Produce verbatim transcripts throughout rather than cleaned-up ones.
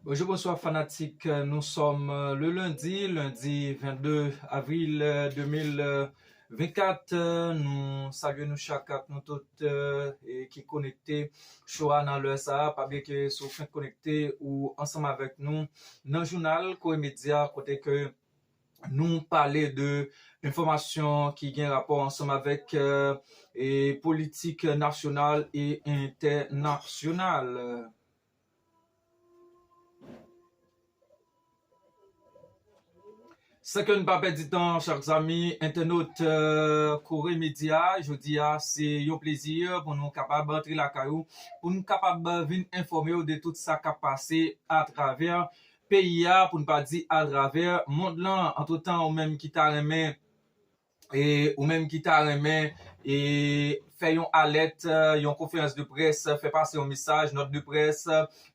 Bonjou, bonswa fanatik. Nou sòm, euh, le lundi, lundi vennde avril, euh, de mil vennkat. Euh, nou salye nou chak ak nou tout, euh, e ki konekte cho a nan lè sa a. Pa bliye ke si w fenk konekte, ou ansanm avèk nou nan jounal Kore Medya, kote ke nou pale de enfòmasyon ki gen rapò ansanm avèk, euh, e politik nasyonal e entènasyonal. San ke n pa pèdi tan, chak zanmi entènot, euh, Kore Medya, jodi a se yon plezi pou nou kapab antre lakay ou, pou nou kapab vin enfòme w de tout sa k ap pase atravè peyi a, pou n pa di atravè mond lan. Antretan, ou menm ki ta renmen, e ou menm ki ta renmen, e fè yon alèt, yon konferans de près, fè pase yon mesaj, nòt de près,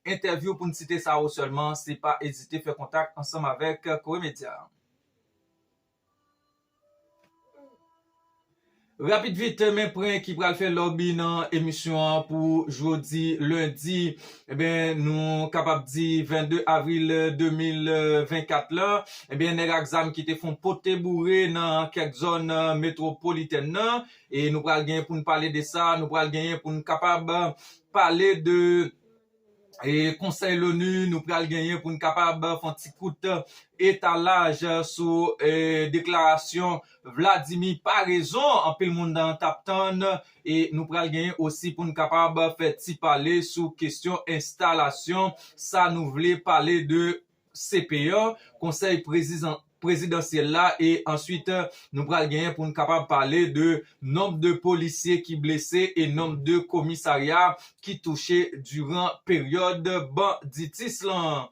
entèvyou, pou n site sa yo sèlman, se pa ezite fè kontak ansanm avèk Kore Medya. Rapid vit, men pwen ki pral fè lòbi nan emisyon an pou jodi lendi, ebyen, nou kapab di vennde avril de mil vennkat la, ebyen, nèg ak zam ki te fè yon pote boure nan kèk zòn, euh, metwopolitèn nan. E nou pral genyen pou n pale de sa, nou pral genyen pou n kapab pale de e Konsèy Loni, nou pral genyen pou n kapab fè yon ti kout etalaj sou, e, deklarasyon Vladimir Paraison, anpil moun nan t ap tann, e nou pral genyen osi pou n kapab fè ti pale sou kesyon enstalasyon, sa nou vle pale de C P an, Konsèy Prezizan-, Prezidansyèl la, e answit, nou pral genyen pou n kapab pale de nonb de polisye ki blese e nonb de komisarya ki touche diran peryòd banditis lan.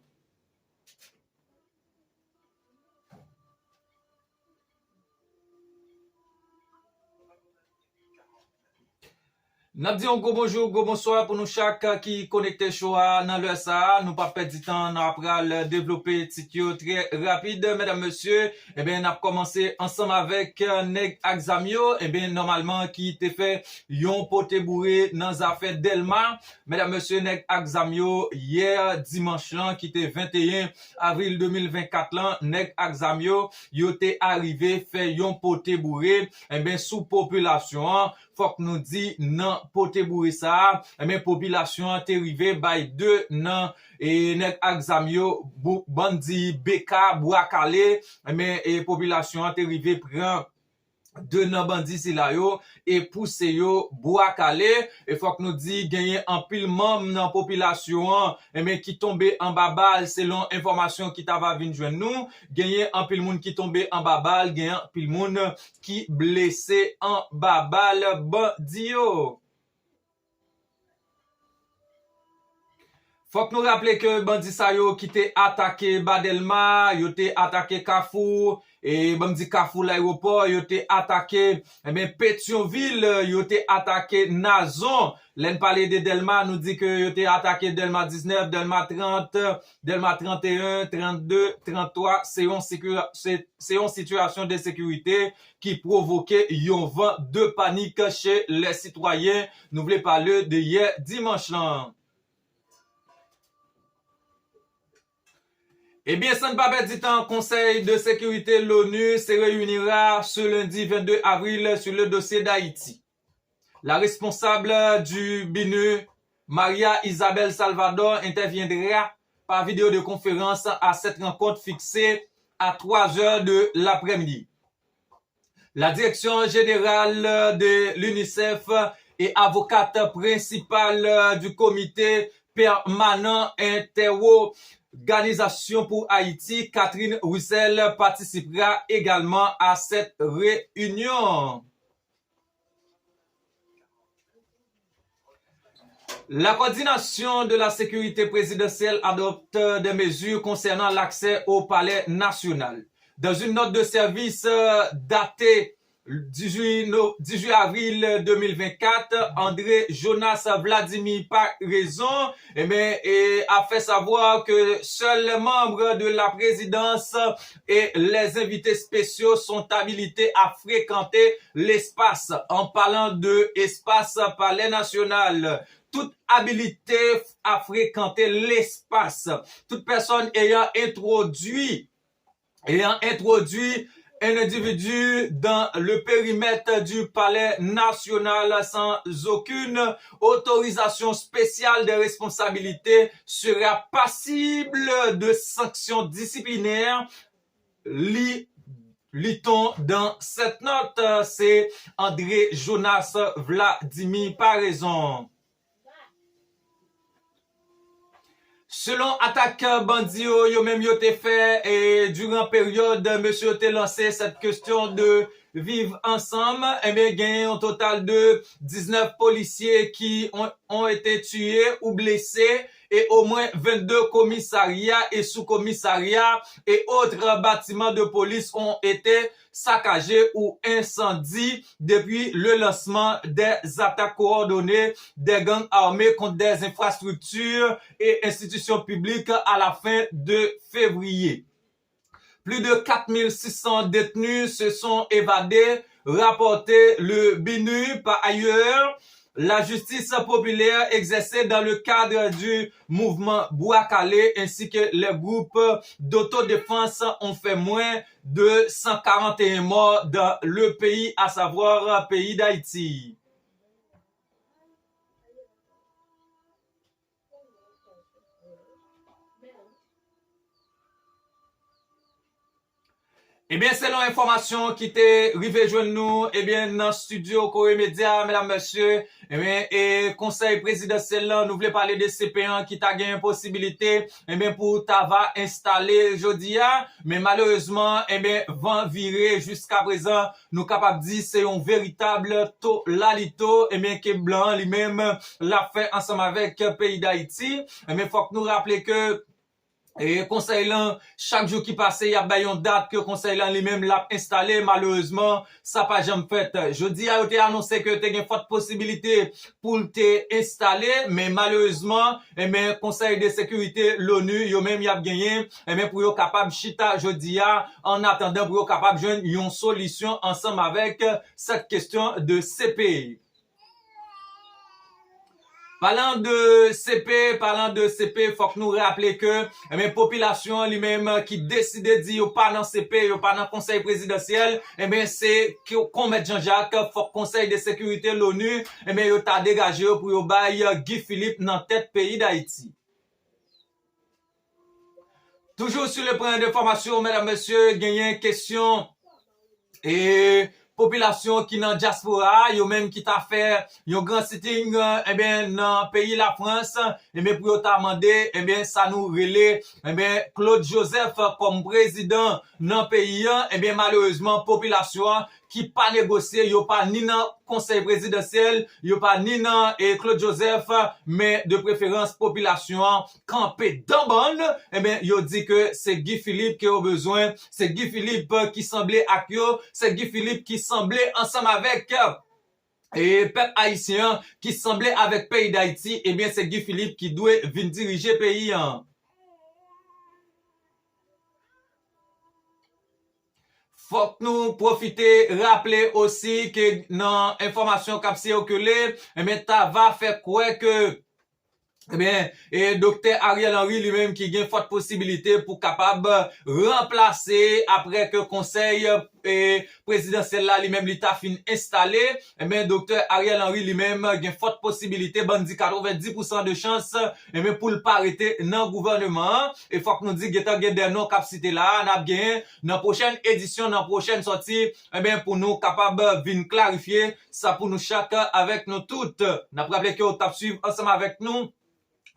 N ap di yon gwo bonjou, gwo bonswa pou nou chak ki konekte cho a nan lè sa a. Nou p ap pèdi tan, n a pral devlope tit yo trè rapid. Medam, mesye, ebyen, n ap kòmanse ansanm avèk, eh, nèg ak zam yo, ebyen, nòmalman, ki te fè yon pote boure nan zafè Dèlma. Medam, mesye, nèg ak zam yo, yè dimanch lan, ki te venteyen avril de mil vennkat lan, nèg ak zam yo, yo te arive fè yon pote boure, ebyen, sou popilasyon an. Fòk nou di, nan pote boure sa a, ebyen, popilasyon an te rive bay de nan, e, nèg ak zam yo, bou-, bandi B K, bwa kale, ebyen, e, popilasyon an te rive pran de nan bandi sila yo e pouse yo bwa kale. E fòk nou di, genyen anpil manm nan popilasyon an, ebyen, ki tonbe anba bal, selon enfòmasyon ki ta va vin jwenn nou. Genyen anpil moun ki tonbe anba bal, genyen anpil moun ki blese anba bal bandi yo. Fòk nou raple ke bandi sa yo ki te atake Ba Dèlma, yo te atake Kafou, e ban m di Kafou Layewopò, yo te atake, ebyen, Petyonvil, yo te atake Nazon. Lè n pale de Dèlma, nou di ke yo te atake Dèlma diznèf, Dèlma trant, Dèlma tranteyen, trannde, tranntwa, se yon sikira-, se, se yon sitiyasyon de sekirite ki pwovoke yon van de panik chez les citoyens. Nou vle pale de yè dimanch lan. Ebyen, san n pa pèdi tan, Conseil de sécurité l'ONU se réunira ce lundi vingt-deux avril sur le dossier d'Haïti. La responsable du BINUH, Maria Isabel Salvador, interviendra par vidéoconférence à cette rencontre fixée à trois heures de l'après-midi. La direction générale de l'UNICEF et avocate principale du comité permanent Interorganisation pour Haïti, Catherine Russell, participera également à cette réunion. La coordination de la sécurité présidentielle adopte des mesures concernant l'accès au palais national. Dans une note de service, euh, datée dix-huit no-, dix-huit avril deux mille vingt-quatre, André Jonas Vladimir Paraison, eh bien, et a fait savoir que seuls les membres de la présidence et les invités spéciaux sont habilités à fréquenter l'espace. En parlant de espace Palais National, toute habilité à fréquenter l'espace. Toute personne ayant introduit, ayant introduit un individu dans le périmètre du palais national sans aucune autorisation spéciale de responsabilité sera passible de sanctions disciplinaires, lit-on dans cette note. Se André Jonas Vladimir Paraison. Selon atak bandi yo, yo menm yo te fè, e, diran peryòd mesye yo te lanse cette question de vivre ensemble, ebyen, genyen yon total de diznèf polisye ki ont, ont été tués ou blessés, e omwen vennde komisarya e sou-komisarya et autres bâtiments de police ont été saccagés ou incendiés depuis le lancement des attaques coordonnées des gangs armés contre des infrastructures et institutions publiques à la fin de février. Plus de quatre mille six cents détenus se sont évadés, rapporte le BINUH. Par ailleurs, la justice populaire exercée dans le cadre du mouvement Bwa Kale ainsi que les groupes d'autodéfense ont fait moins de cent quarante et un morts dans le pays, à savoir pays d'Haïti. Ebyen, selon enfòmasyon ki te rive jwenn nou, ebyen, nan estidyo Kore Medya, medam, mesye, ebyen, e konsèy prezidansyèl lan, nou vle pale de C P an ki ta genyen posibilite, ebyen, pou ta va enstale jodi a, men malerezman, ebyen, van vire jiska prezan, nou kapab di se yon veritab to lalito, ebyen, ke blan an li menm l ap fè ansanm avèk peyi Dayiti. Ebyen, fòk nou raple ke, e, konsèy lan, chak jou ki pase, y ap bay yon dat ke konsèy lan li menm l ap enstale. Malerezman, sa pa janm fèt. Jodi a, yo te anonse ke te gen fòt posibilite pou l te enstale, men malerezman, ebyen, Konsèy de Sekirite Loni, yo menm, y ap genyen, ebyen, pou yo kapab chita jodi a, an atandan pou yo kapab jwenn yon solisyon ansanm avèk cette question de C P. Palan de C P, palan de C P, fòk nou raple ke, ebyen, popilasyon an li menm ki deside di yo pa nan C P, yo pa nan konsèy prezidansyèl, ebyen, se ke, kon Mèt Jean Jacques, fòk Konsèy de Sekirite Loni, ebyen, yo ta degaje yo pou yo bay Guy Philippe nan tèt peyi Dayiti. Toujou sou le plan de fòmasyon, medam, mesye, genyen kesyon, e, popilasyon ki nan dyaspora a, yo menm ki ta fè yon gran sitting, e, ebyen, nan peyi Lafrans, ebyen, pou yo ta mande, ebyen, sa nou rele, ebyen, Claude Joseph kòm prezidan nan peyi an, ebyen, malerezman, popilasyon an ki pa negosye, yo pa ni nan konsèy prezidansyèl, yo pa ni nan, e, Claude Joseph, men de preferans popilasyon an kanpe dan bann, ebyen, yo di ke se Guy Philippe ke yo bezwen, se Guy Philippe ki sanble ak yo, se Guy Philippe ki sanble ansanm avèk, e, pèp ayisyen an, ki sanble avèk peyi Dayiti, ebyen, se Guy Philippe ki dwe vin dirije peyi an. Fòk nou pwofite raple osi ke nan enfòmasyon k ap sikile, ebyen, ta va fè kwè ke, ebyen, e, Doktè Ariel Henry li menm ki gen fòt posibilite pou kapab ranplase apre ke konsèy, e, prezidansyèl la li menm li ta fin enstale, ebyen, Doktè Ariel Henry li menm gen fòt posibilite, bann di katrevenndis pousan de chans, ebyen, pou l pa rete nan gouvèneman an. E fòk nou di, gentan gen de non k ap site la a, n ap genyen nan pwochèn edisyon, nan pwochèn sòti, ebyen, pou nou kapab vin klarifye sa pou nou chak avèk nou tout. N ap raple ke w t ap swiv ansanm avèk nou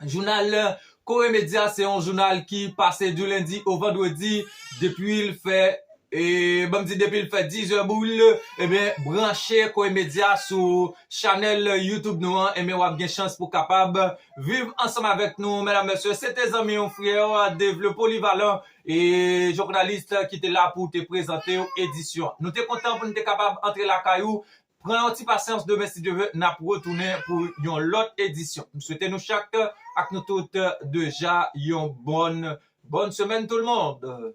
jounal Kore Medya, se yon jounal ki pase du lundi au vendredi, depi l fè, e, ban m di depi l fè dizè boul, ebyen, branche Kore Medya sou chanèl YouTube nou an, ebyen, w ap gen chans pou kapab viv ansanm avèk nou, medam, mesye. Se te zanmi w, frè, devle polivalan, e, jounalis ki te la pou te prezante w edisyon. Nou te kontan pou nou te kapab antre lakay ou. Pran yon ti pasyans, demen, si Dye vle, n ap retounen pou yon lòt edisyon. M swete nou chak ak nou tout deja yon bòn, bòn semèn, tout le monde.